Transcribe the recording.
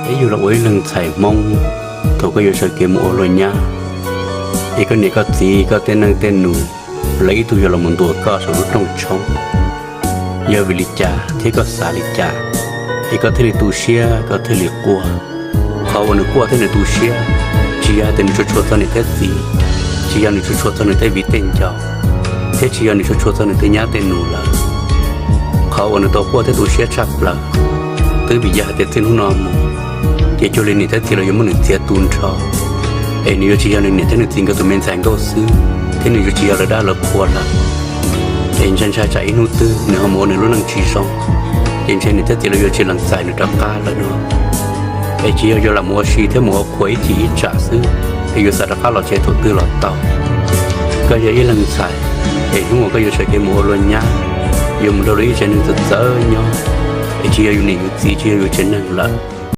Peb yug los ua ib leeg ntxhais Hmoob, thaum koj yuav sawv kev mus ua luag nyab, es koj niam koj txiv koj tej neej tej nus, lawv ib tug yuav los mus ntuas koj saum lub rooj tshoob. Yog vim li cas thiab koj xav li cas, es koj thiaj li tu siab koj thiaj li quaj? Qhov uas nws quaj thiab nws tu siab, tsis yog hais tias nws tshua tshua txog niam thiab txiv, tsis yog nws tshua tshua txog nws tej viv tej ncaus, thiab tsis yog nws tshua tshua txog nws tej nyab tej nus lawm. Qhov uas nws tau quaj thiab tu siab tshaj plaws, twb vim yog hais tias txij hnub no mus, ces cuag li niam thiab txiv los yuav muab nws txiav tu nrho, es nws yuav tsis yog nws niam thiab nws txiv nkawd tus me ntxhais nkauj xwb, thiab nws yuav tsis yog lawv dab lawv qhua lawm. Es ntshai ntshai tsam ib hnub twg nws ho mus ua nws lub neej tsis zoo, ces ntshe niam thiab txiv lawv yuav tsis lees txais nws rov qab lawm no. Es tsis yog yuav lam mus ua si thiab mus ua qhua ib chim ib tsam xwb, es yuav xav rov qab los tsev thaum twg los tau. Koj yog ib leeg ntxhais, es hnub uas koj yuav sawv kev mus ua luag nyab, yuav mus nrog luag ib tsev neeg txawv txawv nyob, es tsis yog yus niam yus txiv, tsis yog yus tsev neeg lawm,